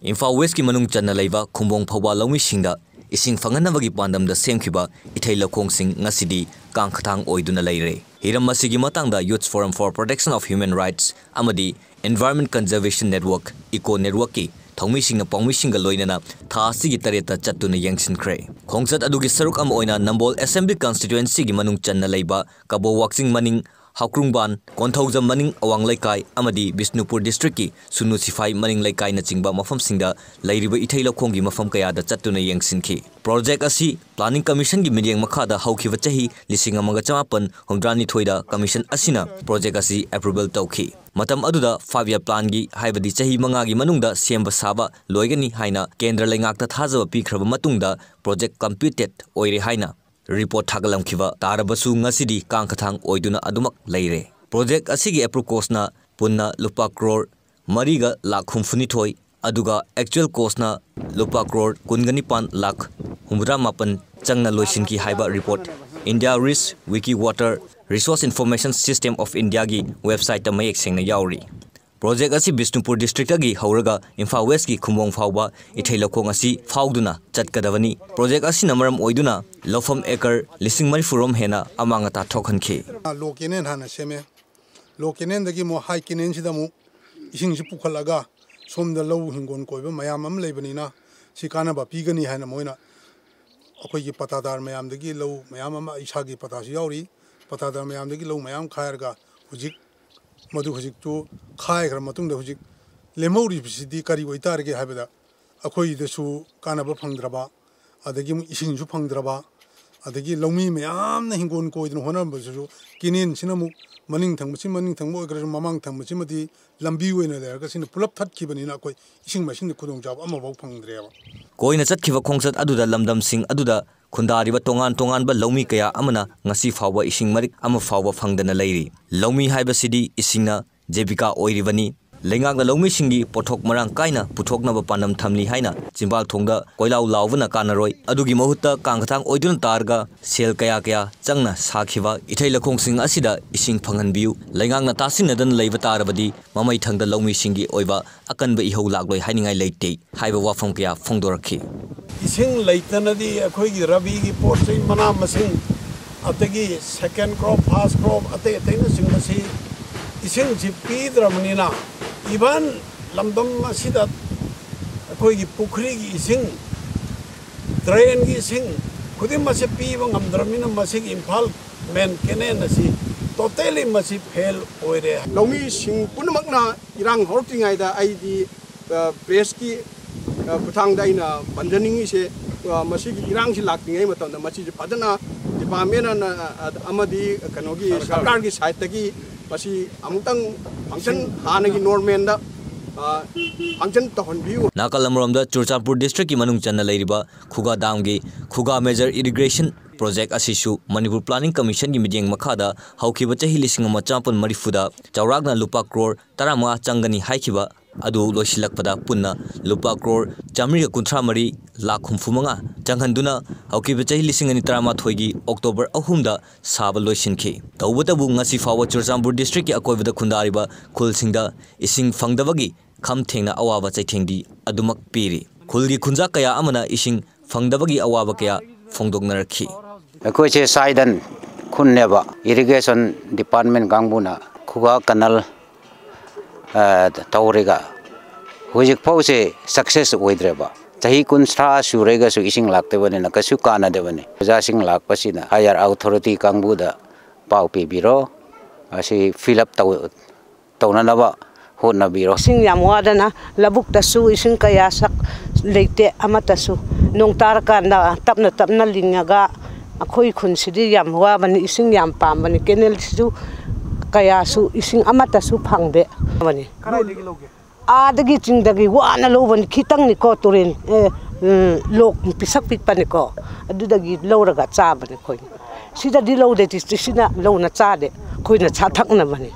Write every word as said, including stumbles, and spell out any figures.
ꯏꯝꯐꯥꯜ ꯋꯦꯁꯀꯤ ꯃꯅꯨꯡ ꯆꯟꯅ ꯂꯩꯕ ꯈꯨꯝꯕꯣꯡ ꯐꯥꯎꯕ ꯂꯧꯃꯤꯁꯤꯡꯗ ꯏꯁꯤꯡ ꯐꯪꯍꯟꯅꯕꯒꯤ ꯄꯥꯟꯗꯝꯗ ꯁꯦꯝꯈꯤꯕ ꯏꯊꯩ ꯂꯧꯈꯣꯡꯁꯤꯡ ꯉꯁꯤꯗꯤ ꯀꯥꯡꯈꯊꯥꯡ ꯑꯣꯏꯗꯨꯅ ꯂꯩꯔꯦ꯫ ꯍꯤꯔꯝ ꯑꯁꯤꯒꯤ ꯃꯇꯥꯡꯗ Youth Forum for Protection of Human Rights ꯑꯃꯗꯤ Environment Conservation Network, ꯏꯀꯣ ꯅꯦꯠꯋꯔꯛꯀꯤ ꯊꯧꯃꯤꯁꯤꯡꯅ ꯄꯥꯎꯃꯤꯁꯤꯡꯒ ꯂꯣꯏꯅꯅ ꯊꯥ ꯑꯁꯤꯒꯤ ꯇꯔꯦꯠꯇ ꯆꯠꯇꯨꯅ ꯌꯦꯡꯁꯤꯟꯈ꯭ꯔꯦ꯫ ꯈꯣꯡꯆꯠ ꯑꯗꯨꯒꯤ ꯁꯔꯨꯛ ꯑꯃ ꯑꯣꯏꯅ ꯅꯝꯕꯣꯜ ꯑꯦꯁꯦꯝꯕ꯭ꯂꯤ ꯀꯟꯁꯇꯤꯇ꯭ꯋꯦꯟꯁꯤꯒꯤ ꯃꯅꯨꯡ ꯆꯟꯅ ꯂꯩꯕ ꯀꯕꯣ ꯋꯥꯛꯆꯤꯡ ꯃꯅꯤꯡ, ꯍꯥꯎꯀ꯭ꯔꯨꯡꯕꯥꯟ, ꯀꯣꯟꯊꯧꯖꯝ ꯃꯅꯤꯡ ꯑꯋꯥꯡ ꯂꯩꯀꯥꯏ ꯑꯃꯗꯤ ꯕꯤꯁꯅꯨꯄꯨꯔ ꯗꯤꯁꯇ꯭ꯔꯤꯛꯀꯤ ꯁꯨꯅꯨ ꯁꯤꯐꯥꯏ ꯃꯅꯤꯡ ꯂꯩꯀꯥꯏꯅꯆꯤꯡꯕ ꯃꯐꯝꯁꯤꯡꯗ ꯂꯩꯔꯤꯕ ꯏꯊꯩ ꯂꯧꯈꯣꯡꯒꯤ ꯃꯐꯝ ꯀꯌꯥꯗ ꯆꯠꯇꯨꯅ ꯌꯦꯡꯁꯤꯟꯈꯤ꯫ ꯄ꯭ꯔꯣꯖꯦꯛ ꯑꯁꯤ ꯄ꯭ꯂꯥꯅꯤꯡ ꯀꯃꯤꯁꯟꯒꯤ ꯃꯤꯠꯌꯦꯡ ꯃꯈꯥꯗ ꯍꯧꯈꯤꯕ ꯆꯍꯤ ꯂꯤꯁꯤꯡ ꯑꯃꯒ ꯆꯃꯥꯄꯟ ꯍꯨꯝꯗ꯭ꯔꯥꯅꯤꯊꯣꯏꯗ ꯀꯃꯤꯁꯟ ꯑꯁꯤꯅ ꯄ꯭ꯔꯣꯖꯦꯛ ꯑꯁꯤ ꯑꯦꯄ꯭ꯔꯨꯚꯦꯜ ꯇꯧꯈꯤ꯫ ꯃꯇꯝ ꯑꯗꯨꯗ five year planꯒꯤ, ꯍꯥꯏꯕꯗꯤ ꯆꯍꯤ ꯃꯉꯥꯒꯤ ꯃꯅꯨꯡꯗ ꯁꯦꯝꯕ ꯁꯥꯕ ꯂꯣꯏꯒꯅꯤ ꯍꯥꯏꯅ ꯀꯦꯟꯗ꯭ꯔ ꯂꯩꯉꯥꯛꯇ ꯊꯥꯖꯕ ꯄꯤꯈ꯭ꯔꯕ ꯃꯇꯨꯡꯗ ꯄ꯭ꯔꯣꯖꯦꯛ ꯀꯝꯄ꯭ꯂꯤꯇꯦꯗ ꯑꯣꯏꯔꯦ ꯍꯥꯏꯅ ꯔꯤꯄꯣꯔꯠ ꯊꯥꯒꯠꯂꯝꯈꯤꯕ ꯇꯥꯔꯕꯁꯨ ꯉꯁꯤꯗꯤ ꯀꯥꯡꯈꯊꯥꯡ ꯑꯣꯏꯗꯨꯅ ꯑꯗꯨꯃꯛ ꯂꯩꯔꯦ꯫ ꯄ꯭ꯔꯣꯖꯦꯛ ꯑꯁꯤꯒꯤ ꯑꯦꯄ꯭ꯔꯨꯞ ꯀꯣꯁꯅ ꯄꯨꯟꯅ ꯂꯨꯄꯥ ꯀ꯭ꯔꯣꯔ ꯃꯔꯤꯒ ꯂꯥꯈ ꯍꯨꯝꯐꯨꯅꯤꯊꯣꯏ, ꯑꯗꯨꯒ ꯑꯦꯛꯆꯨꯑꯦꯜ ꯀꯣꯁꯅ ꯂꯨꯄꯥ ꯀ꯭ꯔꯣꯔ ꯀꯨꯟꯒ ꯅꯤꯄꯥꯟ ꯂꯥꯈ ꯍꯨꯝꯐꯨꯇꯔꯥ ꯃꯥꯄꯟ ꯆꯪꯅ ꯂꯣꯏꯁꯤꯟꯈꯤ ꯍꯥꯏꯕ report India Risk Wiki Water Resource Information System of Indiaꯒꯤ ꯋꯦꯕꯁꯥꯏꯠꯇ ꯃꯌꯦꯛ ꯁꯦꯡꯅ ꯌꯥꯎꯔꯤ꯫ ꯄ꯭ꯔꯣꯖꯦꯛ ꯑꯁꯤ ꯕꯤꯁꯅꯨꯄꯨꯔ ꯗꯤꯁꯇ꯭ꯔꯤꯛꯇꯒꯤ ꯍꯧꯔꯒ ꯏꯝꯐꯥꯜ ꯋꯦꯁꯀꯤ ꯈꯨꯝꯕꯣꯡ ꯐꯥꯎꯕ ꯏꯊꯩ ꯂꯧꯈꯣꯡ ꯑꯁꯤ ꯐꯥꯎꯗꯨꯅ ꯆꯠꯀꯗꯕꯅꯤ꯫ ꯄ꯭ꯔꯣꯖꯦꯛ ꯑꯁꯤꯅ ꯃꯔꯝ ꯑꯣꯏꯗꯨꯅ ꯂꯧꯐꯝ ꯑꯦꯀꯔ ꯂꯤꯁꯤꯡ ꯃꯔꯤꯐꯨ ꯔꯣꯝ ꯍꯦꯟꯅ ꯑꯃꯥꯡ ꯑꯇꯥ ꯊꯣꯛꯍꯟꯈꯤ꯫ ꯂꯣ ꯀꯦꯅꯦꯜ ꯍꯥꯟꯅ ꯁꯦꯝꯃꯦ꯫ ꯂꯣ ꯀꯦꯅꯦꯜꯗꯒꯤ ꯑꯃꯨꯛ ꯍꯥꯏ ꯀꯦꯅꯦꯜꯁꯤꯗ ꯑꯃꯨꯛ ꯏꯁꯤꯡꯁꯤ ꯄꯨꯈꯠꯂꯒ ꯁꯣꯝꯗ ꯂꯧ ꯍꯤꯡꯒꯣꯜ ꯀꯣꯏꯕ ꯃꯌꯥꯝ ꯑꯃ ꯂꯩꯕꯅꯤꯅ ꯁꯤ ꯀꯥꯟꯅꯕ ꯄꯤꯒꯅꯤ ꯍꯥꯏꯅ ꯃꯣꯏꯅ ꯑꯩꯈꯣꯏꯒꯤ ꯄꯇꯥꯗꯥꯔ ꯃꯌꯥꯝꯗꯒꯤ ꯂꯧ ꯃꯌꯥꯝ ꯑꯃ, ꯏꯁꯥꯒꯤ ꯄꯇꯥꯁꯨ ꯌꯥꯎꯔꯤ, ꯄꯇꯥꯗꯥꯔ ꯃꯌꯥꯝꯗꯒꯤ ꯂꯧ ꯃꯌꯥꯝ ꯈꯥꯏꯔꯒ ꯍꯧꯖꯤꯛ ꯃꯗꯨ ꯍꯧꯖꯤꯛꯇꯨ ꯈꯥꯏꯈ꯭ꯔ ꯃꯇꯨꯡꯗ ꯍꯧꯖꯤꯛ ꯂꯦꯝꯍꯧꯔꯤꯕꯁꯤꯗꯤ ꯀꯔꯤ ꯑꯣꯏꯇꯥꯔꯒꯦ ꯍꯥꯏꯕꯗ ꯑꯩꯈꯣꯏꯗꯁꯨ ꯀꯥꯟꯅꯕ ꯐꯪꯗ꯭ꯔꯕ, ꯑꯗꯒꯤ ꯑꯃꯨꯛ ꯏꯁꯤꯡꯁꯨ ꯐꯪꯗ꯭ꯔꯕ, ꯑꯗꯒꯤ ꯂꯧꯃꯤ ꯃꯌꯥꯝꯅ ꯍꯤꯡꯒꯣꯜ ꯀꯣꯏꯗꯅ ꯍꯣꯠꯅꯔꯝꯕꯁꯤꯁꯨ ꯀꯦꯅꯦꯜꯁꯤꯅ ꯑꯃꯨꯛ ꯃꯅꯤꯡ ꯊꯪꯕꯁꯤ ꯃꯅꯤꯡ ꯊꯪꯕ ꯑꯣꯏꯈ꯭ꯔꯁꯨ ꯃꯃꯥꯡ ꯊꯪꯕꯁꯤꯃꯗꯤ ꯂꯝꯕꯤ ꯑꯣꯏꯅ ꯂꯩꯔꯒ ꯁꯤꯅ ꯄꯨꯂꯞ ꯊꯠꯈꯤꯕꯅꯤꯅ ꯑꯩꯈꯣꯏ ꯏꯁꯤꯡ ꯃꯥꯏꯁꯤꯡꯒꯤ ꯈꯨꯗꯣꯡꯆꯥꯕ ꯑꯃꯐꯥꯎ ꯐꯪꯗ꯭ꯔꯦꯕ꯫ ꯀꯣꯏꯅ ꯆꯠꯈꯤꯕ ꯈꯣꯡꯆꯠ ꯑꯗꯨꯗ ꯂꯝꯗꯝꯁꯤꯡ ꯑꯗꯨꯗ ꯈꯨꯟꯗꯥꯔꯤꯕ ꯇꯣꯉꯥꯟ ꯇꯣꯉꯥꯟꯕ ꯂꯧꯃꯤ ꯀꯌꯥ ꯑꯃꯅ ꯉꯁꯤ ꯐꯥꯎꯕ ꯏꯁꯤꯡ ꯃꯔꯤꯛ ꯑꯃ ꯐꯥꯎꯕ ꯐꯪꯗꯅ ꯂꯩꯔꯤ꯫ ꯂꯧꯃꯤ ꯍꯥꯏꯕꯁꯤꯗꯤ ꯏꯁꯤꯡꯅ ꯖꯤꯕꯤꯀꯥ ꯑꯣꯏꯔꯤꯕꯅꯤ꯫ ꯂꯩꯉꯥꯛꯅ ꯂꯧꯃꯤꯁꯤꯡꯒꯤ ꯄꯣꯠꯊꯣꯛ ꯃꯔꯥꯡ ꯀꯥꯏꯅ ꯄꯨꯊꯣꯛꯅꯕ ꯄꯥꯟꯗꯝ ꯊꯝꯂꯤ ꯍꯥꯏꯅ ꯆꯤꯝꯕꯥꯜ ꯊꯣꯡꯗ ꯀꯣꯏꯂꯥꯎ ꯂꯥꯎꯕꯅ ꯀꯥꯟꯅꯔꯣꯏ꯫ ꯑꯗꯨꯒꯤ ꯃꯍꯨꯠꯇ ꯀꯥꯡꯈꯊꯥꯡ ꯑꯣꯏꯗꯨꯅ ꯇꯥꯔꯒ ꯁꯦꯜ ꯀꯌꯥ ꯀꯌꯥ ꯆꯪꯅ ꯁꯥꯈꯤꯕ ꯏꯊꯩ ꯂꯧꯈꯣꯡꯁꯤꯡ ꯑꯁꯤꯗ ꯏꯁꯤꯡ ꯐꯪꯍꯟꯕꯤꯌꯨ꯫ ꯂꯩꯉꯥꯛꯅ ꯇꯥꯁꯤꯟꯅꯗꯅ ꯂꯩꯕ ꯇꯥꯔꯕꯗꯤ ꯃꯃꯩꯊꯪꯗ ꯂꯧꯃꯤꯁꯤꯡꯒꯤ ꯑꯣꯏꯕ ꯑꯀꯟꯕ ꯏꯍꯧ ꯂꯥꯛꯂꯣꯏ ꯍꯥꯏꯅꯤꯡꯉꯥꯏ ꯂꯩꯇꯦ ꯍꯥꯏꯕ ꯋꯥꯐꯝ ꯀꯌꯥ ꯐꯣꯡꯗꯣꯔꯛꯈꯤ꯫ ꯏꯁꯤꯡ ꯂꯩꯇꯅꯗꯤ ꯑꯩꯈꯣꯏꯒꯤ ꯔꯕꯤꯒꯤ ꯄꯣꯠ ꯆꯩ, ꯃꯅꯥ ꯃꯁꯤꯡ, ꯑꯗꯒꯤ second crop, first crop, ꯑꯇꯩ ꯑꯇꯩꯅꯆꯤꯡꯕꯁꯤ ꯏꯁꯤꯡꯁꯤ ꯄꯤꯗ꯭ꯔꯕꯅꯤꯅ, even ꯂꯝꯗꯝ ꯑꯁꯤꯗ ꯑꯩꯈꯣꯏꯒꯤ ꯄꯨꯈ꯭ꯔꯤꯒꯤ ꯏꯁꯤꯡ, drainꯒꯤ ꯏꯁꯤꯡ ꯈꯨꯗꯤꯡꯃꯛꯁꯦ ꯄꯤꯕ ꯉꯝꯗ꯭ꯔꯕꯅꯤꯅ, ꯃꯁꯤꯒꯤ ꯏꯝꯐꯥꯜ main canal ꯑꯁꯤ totally ꯃꯁꯤ fail ꯑꯣꯏꯔꯦ꯫ ꯂꯧꯃꯤꯁꯤꯡ ꯄꯨꯝꯅꯃꯛꯅ ꯏꯔꯥꯡ ꯍꯧꯔꯛꯇ꯭ꯔꯤꯉꯩꯗ ꯑꯩꯗꯤ, ꯑ, pressꯀꯤ, ꯑ, ꯈꯨꯠꯊꯥꯡꯗ ꯑꯩꯅ ꯄꯟꯖꯅꯤꯡꯉꯤꯁꯦ, ꯑ, ꯃꯁꯤꯒꯤ ꯏꯔꯥꯡꯁꯤ ꯂꯥꯛꯇ꯭ꯔꯤꯉꯩ ꯃꯇꯝꯗ ꯃꯁꯤꯁꯦ ꯐꯖꯅ department ꯑꯃꯗꯤ ꯀꯩꯅꯣꯒꯤ ꯁꯔꯀꯥꯔꯒꯤ sideꯇꯒꯤ ꯃꯁꯤ ꯑꯃꯨꯛꯇꯪ function ꯍꯥꯟꯅꯒꯤ normalꯗ, ꯑ, function ꯇꯧꯍꯟꯕꯤꯌꯨ꯫ ꯅꯥꯀꯜ ꯑꯃꯔꯣꯝꯗ ꯆꯨꯔꯆꯥꯟꯄꯨꯔ districtꯀꯤ ꯃꯅꯨꯡ ꯆꯟꯅ ꯂꯩꯔꯤꯕ ꯈꯨꯒꯥ damꯒꯤ ꯈꯨꯒꯥ major irrigation project ꯑꯁꯤꯁꯨ ꯃꯅꯤꯄꯨꯔ Planning Commissionꯒꯤ ꯃꯤꯠꯌꯦꯡ ꯃꯈꯥꯗ ꯍꯧꯈꯤꯕ ꯆꯍꯤ ꯂꯤꯁꯤꯡ ꯑꯃ ꯆꯥꯃꯥꯄꯟ ꯃꯔꯤꯐꯨꯗ ꯆꯥꯎꯔꯥꯛꯅ ꯂꯨꯄꯥ ꯀ꯭ꯔꯣꯔ ꯇꯔꯥꯃꯉꯥ ꯆꯪꯒꯅꯤ ꯍꯥꯏꯈꯤꯕ ꯑꯗꯨ ꯂꯣꯏꯁꯤꯜꯂꯛꯄꯗ ꯄꯨꯟꯅ ꯂꯨꯄꯥ ꯀ꯭ꯔꯣꯔ ꯆꯥꯃꯔꯤꯒ ꯀꯨꯟꯊ꯭ꯔꯥ ꯃꯔꯤ ꯂꯥꯈ ꯍꯨꯝꯐꯨ ꯃꯉꯥ ꯆꯪꯍꯟꯗꯨꯅ ꯍꯧꯈꯤꯕ ꯆꯍꯤ ꯂꯤꯁꯤꯡ ꯑꯅꯤ ꯇꯔꯥꯃꯥꯊꯣꯏꯒꯤ October ꯑꯍꯨꯝꯗ ꯁꯥꯕ ꯂꯣꯏꯁꯤꯟꯈꯤ꯫ ꯇꯧꯕꯇꯕꯨ ꯉꯁꯤ ꯐꯥꯎꯕ ꯆꯨꯔꯆꯥꯟꯄꯨꯔ districtꯀꯤ ꯑꯀꯣꯏꯕꯗ ꯈꯨꯟꯗꯥꯔꯤꯕ ꯈꯨꯜꯁꯤꯡꯗ ꯏꯁꯤꯡ ꯐꯪꯗꯕꯒꯤ ꯈꯝ ꯊꯦꯡꯅ ꯑꯋꯥꯕ ꯆꯩꯊꯦꯡꯗꯤ ꯑꯗꯨꯃꯛ ꯄꯤꯔꯤ꯫ ꯈꯨꯜꯒꯤ ꯈꯨꯟꯖꯥ ꯀꯌꯥ ꯑꯃꯅ ꯏꯁꯤꯡ ꯐꯪꯗꯕꯒꯤ ꯑꯋꯥꯕ ꯀꯌꯥ ꯐꯣꯡꯗꯣꯛꯅꯔꯛꯈꯤ꯫ ꯑꯩꯈꯣꯏꯁꯦ ꯁꯥꯏꯗꯟ ꯈꯨꯟꯅꯦꯕ꯫ Irrigation department ꯀꯥꯡꯕꯨꯅ ꯈꯨꯒꯥ canal, ꯑ, ꯇꯧꯔꯒ ꯍꯧꯖꯤꯛ ꯐꯥꯎꯁꯦ success ꯑꯣꯏꯗ꯭ꯔꯦꯕ꯫ ꯆꯍꯤ ꯀꯨꯟꯊ꯭ꯔꯥ ꯁꯨꯔꯒꯁꯨ ꯏꯁꯤꯡ ꯂꯥꯛꯇꯕꯅꯤꯅ ꯀꯩꯁꯨ ꯀꯥꯟꯅꯗꯕꯅꯤ꯫ ꯑꯣꯖꯥꯁꯤꯡ ꯂꯥꯛꯄꯁꯤꯅ higher authority ꯀꯥꯡꯕꯨꯗ ꯄꯥꯎ ꯄꯤꯕꯤꯔꯣ, ꯑꯁꯤ fill up ꯇꯧ-, ꯇꯧꯅꯅꯕ ꯍꯣꯠꯅꯕꯤꯔꯣ꯫ ꯏꯁꯤꯡ ꯌꯥꯝ ꯋꯥꯗꯅ ꯂꯧꯕꯨꯛꯇꯁꯨ ꯏꯁꯤꯡ ꯀꯌꯥ ꯁꯛ ꯂꯩꯇꯦ ꯑꯃꯠꯇꯁꯨ꯫ ꯅꯣꯡ ꯇꯥꯔꯀꯥꯟꯗ ꯇꯞꯅ ꯇꯞꯅ ꯂꯤꯡꯉꯒ ꯑꯩꯈꯣꯏ ꯈꯨꯟꯁꯤꯗꯤ ꯌꯥꯝ ꯋꯥꯕꯅꯤ, ꯏꯁꯤꯡ ꯌꯥꯝ ꯄꯥꯝꯕꯅꯤ꯫ Canalꯁꯤꯁꯨ ꯀꯌꯥꯁꯨ ꯏꯁꯤꯡ ꯑꯃꯠꯇꯁꯨ ꯐꯪꯗꯦ꯫ ꯀꯗꯥꯏꯗꯒꯤ ꯂꯧꯒꯦ? ꯑꯥꯗꯒꯤ ꯆꯤꯡꯗꯒꯤ ꯋꯥꯅ ꯂꯧꯕꯅꯤ, ꯈꯤꯇꯪꯅꯤꯀꯣ, ꯇꯨꯔꯦꯟ, ꯑꯦ, ꯎꯝ, ꯂꯣꯛ ꯄꯤꯁꯛ ꯄꯤꯛꯄꯅꯤꯀꯣ, ꯑꯗꯨꯗꯒꯤ ꯂꯧꯔꯒ ꯆꯥꯕꯅꯤ ꯑꯩꯈꯣꯏ꯫ ꯁꯤꯗꯗꯤ ꯂꯧꯗꯦ, districtꯁꯤꯅ ꯂꯧꯅ ꯆꯥꯗꯦ, ꯑꯩꯈꯣꯏꯅ ꯆꯥ ꯊꯛꯅꯕꯅꯤ꯫